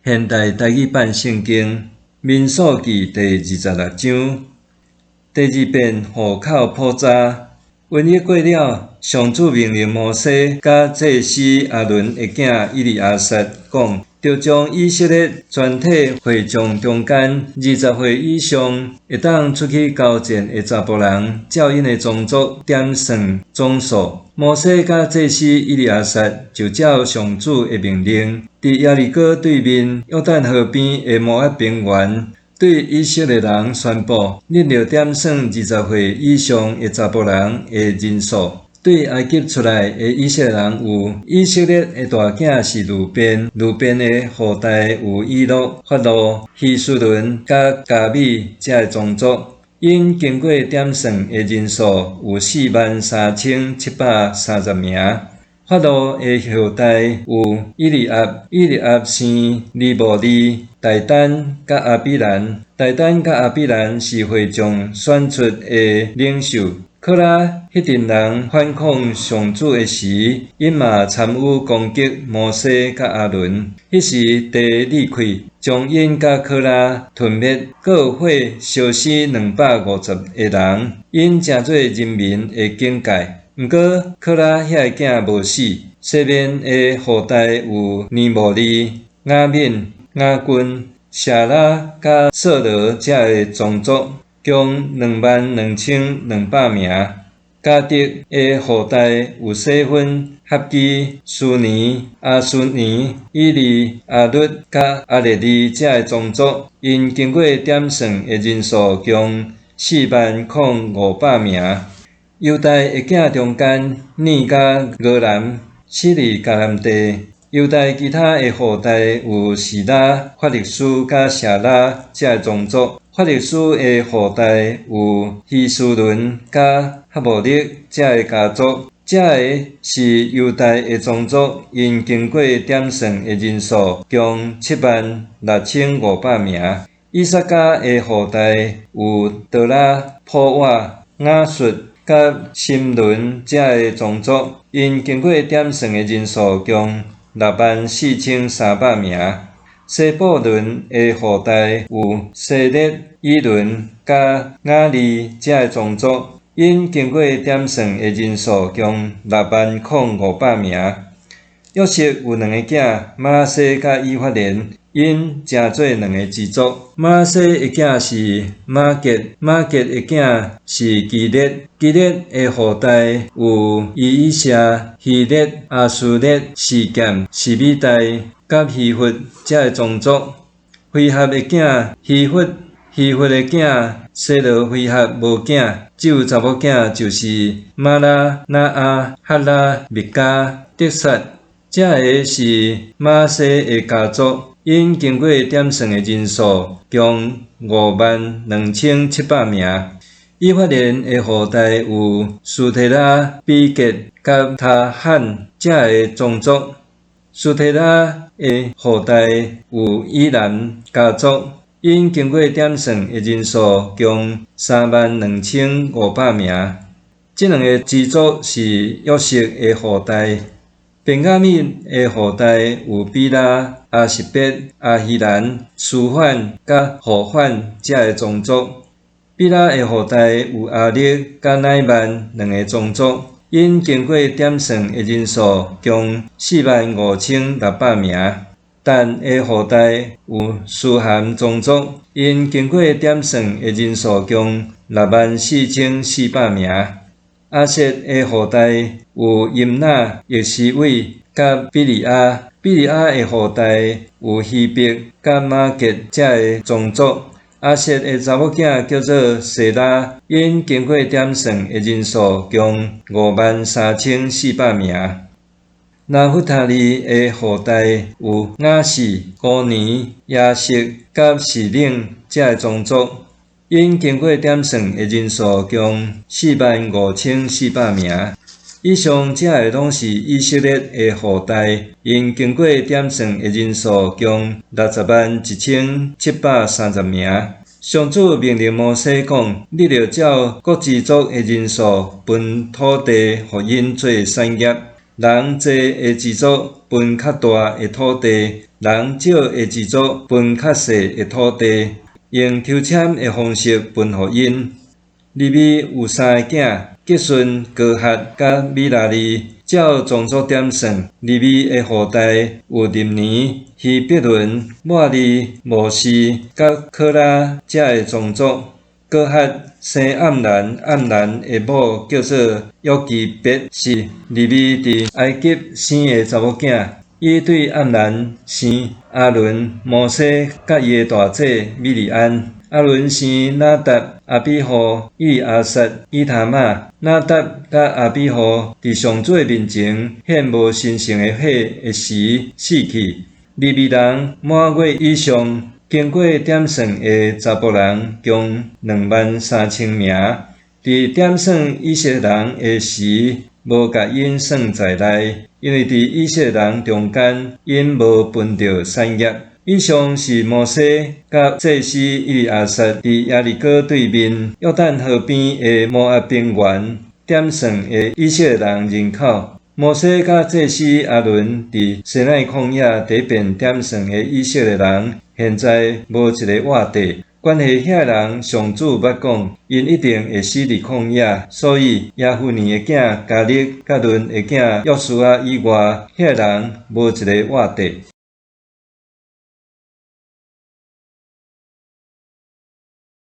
現代台語版聖經民數記第二十六章，第二遍戶口普查。瘟疫過了，上主命令摩西佮祭司亞倫的囝以利亞撒講：著將以色列全體會眾中間二十歲以上會當出去交戰的查埔人，照𪜶的宗族點算總數。摩西佮祭司以利亞撒就照上主的命令，佇耶利哥對面約旦河邊的摩押平原，對以色列人宣布：恁著點算二十歲以上的查埔人的人數。對埃及出來的以色列人有：以色列的大囝是流便，流便的後代有以諾、法路、希斯崙佮迦米這个宗族。𪜶經過點算的人數有43,730名。法路的後代有以利押，以利押生尼募利、大丹佮亞比蘭。大丹佮亞比蘭是會眾選出的領袖。柯拉彼陣人反抗上主的時，𪜶嘛參與攻擊摩西佮亞倫。彼時地裂開，將𪜶佮柯拉吞滅，閣有火燒死250个人，𪜶成做人民的警戒。毋過柯拉遐个囝無死。西緬的後代有尼募利、雅憫、雅斤、謝拉佮掃羅這个宗族，共22,200名。迦得的後代有洗分、合基、書尼、亞斯尼、以利、亞律佮亞列利這个宗族，𪜶經過點算的人數共40,500名。猶大的囝中間，爾佮俄南死佇迦南地。猶大其他的後代有示拉、法勒斯佮謝拉這个宗族。法勒斯的後代有希斯崙佮哈慕勒這个家族。這个是猶大的宗族，𪜶經過點算的人數共76,500名。以薩迦的後代有多拉、普瓦、雅術佮心倫這个宗族，𪜶經過點算的人數共64,300名。西布倫的後代有西列、以倫佮雅利這个宗族，𪜶經過點算的人數共60,500名。約瑟有兩个囝，瑪拿西佮以法蓮，𪜶成做兩个支族。瑪拿西的囝是瑪結，瑪結的囝是基列，基列的後代有以以謝、希列、亞斯列、示劍、示米大佮希弗這个宗族。非合的囝希弗，希弗的囝西羅非合無囝，只有查某囝，就是瑪拉、拿亞、哈拉、密迦、得撒。這个是瑪拿西的家族，𪜶經過點算的人數共52,700名。以法蓮的後代有書提拉、比結佮他罕這个宗族。書提拉的後代有以南家族，𪜶經過點算的人數共32,500名。這兩个支族是約瑟的後代。便雅憫的後代有比拉、亞實別、亞希蘭、書反佮戶反這个宗族。比拉的後代有亞勒佮乃縵兩个宗族，𪜶經過點算的人數共45,600名。但的後代有書含宗族，𪜶經過點算的人數共64,400名。亞設的後代有音納、約書偉佮比利亞，比利亞的後代有希伯佮瑪結這个宗族。亞設的查某囝叫做西拉，𪜶經過點算的人數共53,400名。拿弗他利的後代有雅示、歌尼、耶色佮示冷這个宗族，𪜶經過點算的人數共45,400名。以上這个攏是以色列的後代，𪜶經過點算的人數共601,730名。上主命令摩西講：你著照各支族的人數分土地，予𪜶做產業。人濟的支族分較大的土地，人少的支族分較細的土地，用抽籤的方式分予𪜶。利未有三个囝，革順、哥轄佮米拉利，照宗族點算，利未的後代有臨尼、希伯崙、抹利、慕示佮可拉遮的宗族。哥轄生暗蘭，暗蘭的某叫做約基別，是利未佇埃及生的查某囝。伊對暗蘭生亞倫、摩西佮伊的大姐米利安。亞倫生拿答、亞比戶、以利亞撒、以他瑪。拿答佮亞比戶佇上主的面前獻無神聖的火的時死去。利未人滿月以上經過點算的查埔人共23,000名。佇點算以色列人的時，無共𪜶算在內，因為佇以色列人中間，𪜶無分著產業。以上是摩西佮祭司以利亞撒佇耶利哥對面約旦河邊的摩押平原點算的以色列人人口。摩西佮祭司亞倫佇西奈曠野底邊點算的以色列人，現在無一个活綴。關係遐人，上主捌講，𪜶一定會死佇曠野。所以耶孚尼的囝迦勒佮嫩的囝約書亞以外，遐人無一个活綴。